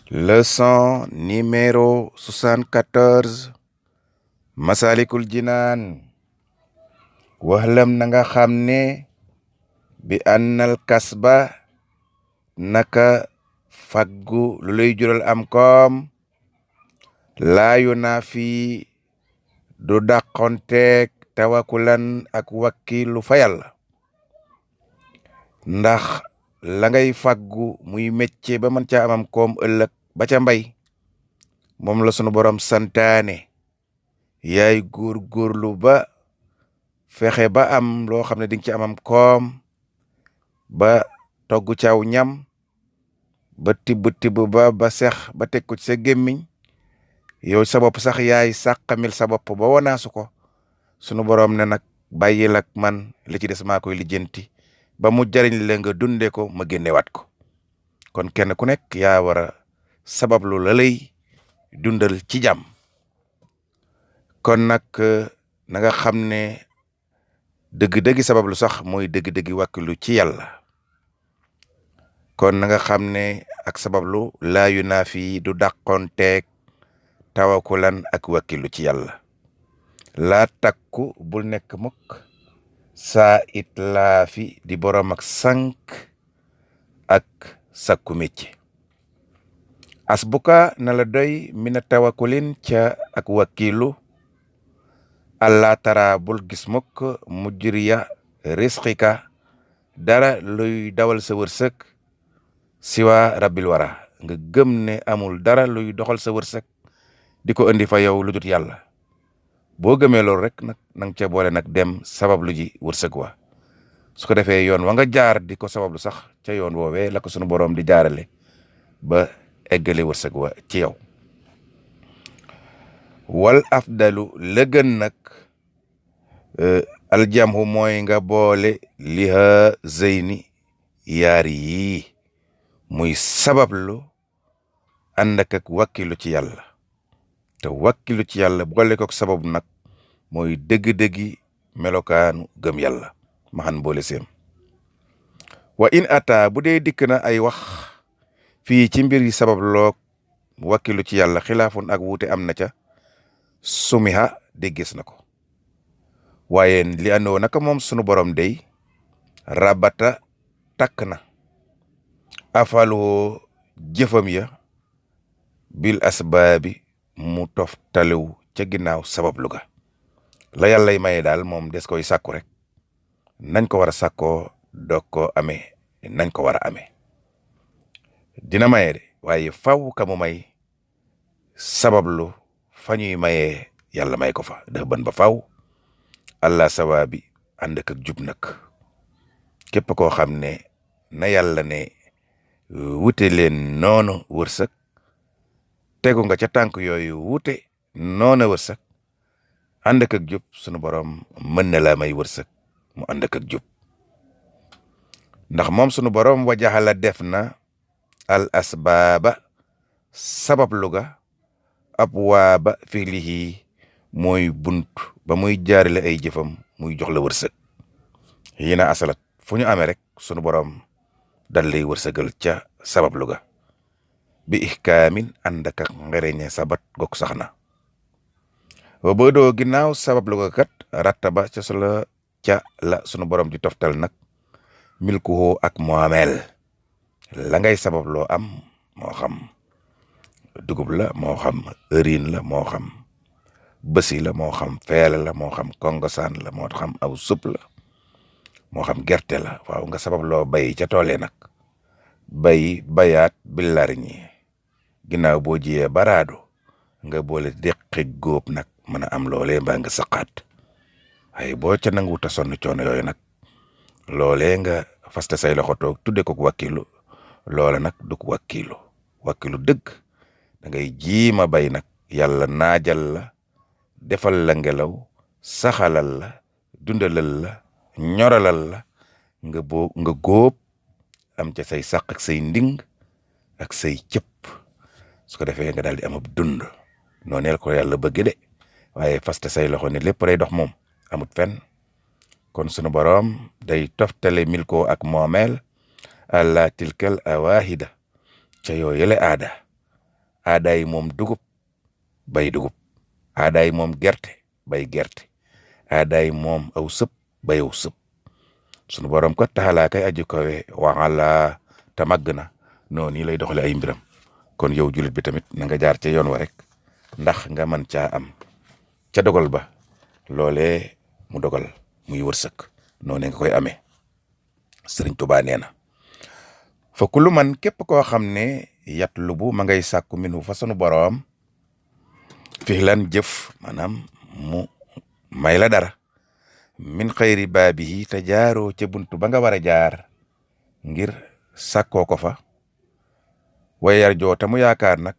Leçon numéro 74 Masalikul Jinaan. Waxlam na nga xam ne bi annal kasba naka faggu lu lay jural am koom laayu naa fi du dàqonteeg tawakulan ak wakkilu fa Yàlla. Ndax la ngay faggu muy métier ba mën caa amam koom ëllëg ba ca mbay moom la sunu borom santaane yaay góorgóorlu ba fexe ba am loo xam ne dinga ci amam koom ba togg caw ñam ba tibb ba sex ba teg ko ci sa gémmiñ yow sa bopp sax yaay sàqamil sa bopp ba wanaasu ko sunu borom ne nag bàyyil ak man li ci des maa koy lijjanti ba mu jariñ la nga dunde ko ma génnewaat ko. kon kenn ku nekk yaa war a sabablu la lay dundal ci jàmm. kon nag na nga xam ne dëgg-dëggi sabablu sax mooy dëgg-dëggi wàkkilu ci Yàlla. kon na nga xam ne ak sabablu laayu naa fi du dàqonteeg tawakulan ak wàkkilu ci Yàlla. laa takku bul nekk mukk saa it laa fi di borom ak sànq ak sakku mécc. asbuka na la doy mina tawakulin ca ak wakkilu allah tara bul gis mukk mujriya risqika dara luy dawal sa wërsëg siwa rabbil wara nga gëm ne amul dara luy doxal sa wërsëg di ko indi fa yow lu dut Yàlla. boo gëmee loolu rek nag nang ca boole nag dem sabablu ji wërsëg wa su ko defee yoon wa nga jaar di ko sabablu sax ca yoon woowee la ko sunu boroom di jaarale ba eggale wërsëg wa ci yow. wal afdalu la gën nag aljamhu mooy nga boole liha zeyni yaari yii muy sabablu ànd ak wakkilu ci Yàlla. te wakkilu ci Yàlla boole ko sabab nag mooy dëgg-dëggi melokaanu gëm Yàlla maxan boole seem. wa in ata bu dee dikk na ay wax fii ci mbir yi sabab loog wakkilu ci Yàlla xilaafun ak wuute am na ca sumiha de gis na ko. waaye li andoo naka moom sunu borom day rabata takk na afaluwoo jëfam ya bil asbaabi mu toftalew ca ginnaaw sabablu ga. la Yàllay maye daal moom des koy sàkku rek nañ ko war a sàkkoo doog ko amee nañ ko war a amee. dina maye de waaye faw ka mu may sabablu fa ñuy mayee Yàlla may ko fa dafa bën ba faw. allah sawaabi ànd ak jub nag képp koo xam ne na Yàlla ne wute leen noonu wërsëg tegu nga ca tànk yooyu wute noona wërsëg ànd ak jub sunu borom mën na la may wërsëg mu ànd ak jub. ndax moom sunu borom wajaxala def na al asbaaba sabablu ga abwaaba fiilihi mooy bunt ba muy jaarale ay jëfam muy jox la wërsëg. yi na asalat fu ñu amee rek sunu borom dal lay wërsëgal ca sabablu ga bi ihkaamin ànd ak ngereñe sabat gok sax na. wa boo doo ginnaaw sabablu ga kat rattaba ca la sunu borom di toftal nag milkuhu ak moomeel la ngay sababloo am moo xam dugub la moo xam ëriin la moo xam bësi la moo xam feele la moo xam kongosaan la moo xam aw sup la moo xam gerte la waaw nga sababloo bay ca toole nag bayaat billariñi ginnaaw boo jiyee baraadu nga boole deqi góob nag mën a am loolee mbaa nga saqaat. ay boo ca nanguwuta sonn coono yooyu nag loolee nga faste say loxo toog tudde ko wakkilu loola nag du ko wakkilu dëgg da ngay jiima bay nag Yàlla naajal la defal la ngelaw saxalal la dundalal la ñoralal la nga góob am ca say saq ak say nding ak say cëpp su ko defee nga daal di amab dund nooneel ko Yàlla bëgg de waaye faste say loxo ne lépp day dox moom amut fenn. kon sunu boroom day toftale milko ak moomeel àla tilkal awaahida ca yooyele aada aadaay moom dugub bay dugub, aadaay moom gerte bay gerte, aadaay moom aw sëb bay aw sëb. sunu borom ko taxalaa kay aju kawe waxala te màgg na noonu nii lay doxale ay mbiram. kon yow julit bi tamit na nga jaar ca yoon wa rek ndax nga mën caa am ca dogal ba loolee mu dogal muy wërsëg noonu nga koy amee. Sëriñ Tuubaa nee na fa kullu man képp koo xam ne yatlubu ma ngay sàkku minhu fa sunu boroom fihlan jëf maanaam mu may la dara min xayri baabihi te jaaroo ca buntu ba nga war a jaar ngir sàkkoo ko fa wayar joo te mu yaakaar nag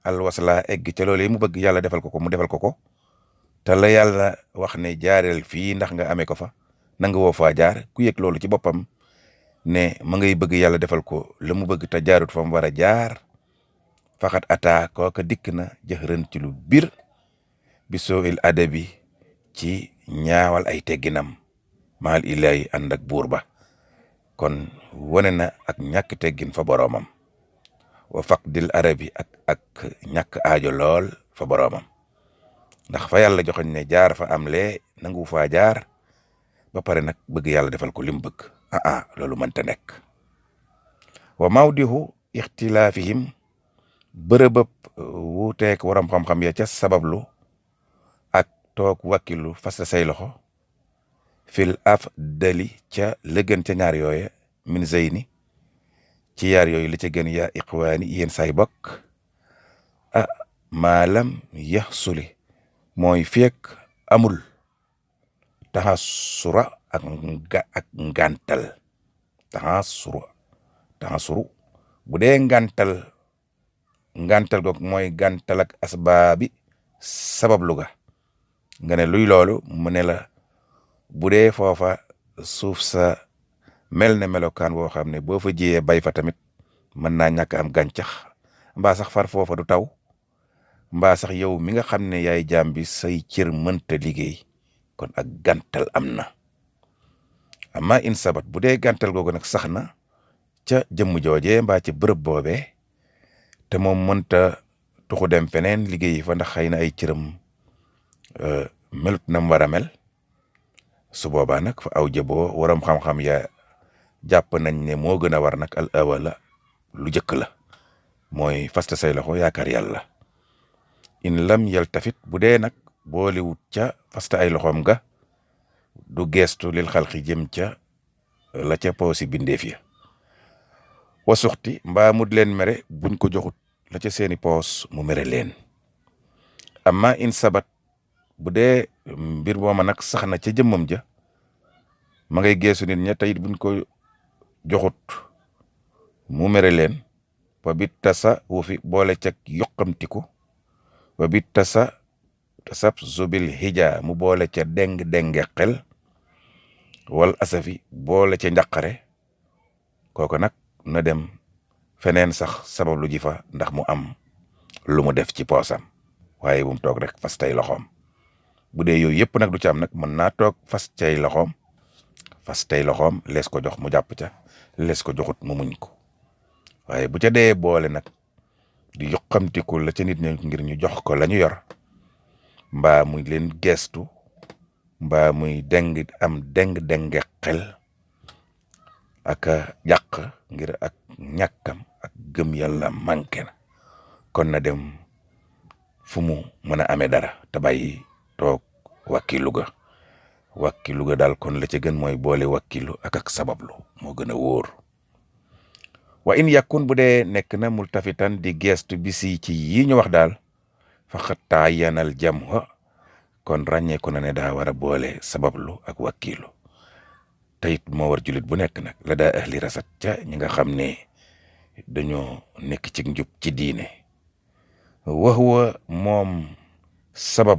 alwasla egg ca loolu mu bëgg yàlla defal ko ko mu defal ko ko te la yàlla wax ne jaareel fii ndax nga amee ko fa nanga woo faa jaar ku yëg loolu ci boppam ne ma ngay bëgg yàlla defal ko la mu bëgg te jaarut fa mu war a jaar faxat ata kooka dikk na jëxërën ci lu bir bi soo il adabi ci ñaawal ay tegginam maal ilaahi ànd ak buur ba. kon wane na ak ñàkk teggin fa boroomam wa faqdil arabi ak ñàkk aajo lool fa boroomam ndax fa yàlla joxoñ ne jaar fa am lee nangu faa jaar ba pare nag bëgg yàlla defal ko lim bëgg loolu mënta nekk. wa mawdihu ixtilaafihim bërëbëb wuuteek waram xam-xam ya ca sabablu ak toog wakkilu fasta say loxo fil afdali ca lëgën ca ñaar yooye min zeyni ci yaar yooyu li ca gën yaa iqwaani yéen say bokk maalam yaxsuli mooy feek amul taxasura ak ngantal taxasuru bu dee ngantal goog mooy gantal ak asbaabi sabab luga nga ne luy loolu mu ne la bu dee foofa suuf sa mel ne melokaan boo xam ne boo fa jiyee bay fa tamit mën naa ñàkk am gàncax mbaa sax far foofa du taw mbaa sax yow mi nga xam ne yaay jaam bi say cër mënta liggéey kon ak gàntal am na. amma in sabat bu dee gàntal googu nag sax na ca jëmm joojee mbaa ca bërëb boobee te moom mënta tuxu dem feneen liggéey fa ndax xëy na ay cëram melut na mu war a mel su boobaa nag fa aw jëboo waram xam-xam ya jàpp nañ ne moo gën a war nag al awala lu jëkk la mooy fasta say loxo yaakaar yàlla. in lam yaltafit bu dee nag booliwut ca fasta ay loxoom ga du geestu lil xalqi jëm ca la ca poosi bindeef ya wa suxti mbaa mud leen mere buñ ko joxut la ca seeni poos mu mere leen. amma in sabat bu dee mbir mooma nag sax na ca jëmmam ja ma ngay geesu nit ña tayit buñ ko joxut mu mere leen wa bit tasa wufi boole cag yoqamtiku wa bit tasa tasab zubil hija mu boole ca deng-denge xel wal asafi boole ca njaqare kooku nag na dem feneen sax sabab lu ji fa ndax mu am lu mu def ci poosam waaye bu mu toog rek fas tay loxoom. bu dee yooyu yëpp nag du ci am nag mën naa toog fas tay loxoom lees ko jox mu jàpp ca lees ko joxut mu muñ ko waaye bu ca dee boole nag di yoqamtiku la ca nit ñi ngir ñu jox ko la ñu yor mbaa muy leen geestu mbaa muy deng xel ak jàq ngir ak ñàkkam ak gëm yàlla manqué na kon na dem fu mu mën a amee dara te bàyyi toog wakkilu ga daal kon la ca gën mooy boole wakkilu ak sabablu moo gën a wóor. wa in yakun bu dee nekk na multafitan di geestu bisi ci yi ñu wax daal faqat taayanal jamha kon ràññeeku na ne daa war a boole sabablu ak wakkilu tayit moo war julit bu nekk nag la daa ahli rasat ca ñi nga xam ne dañoo nekk ci njub ci diine wa huwa moom sabab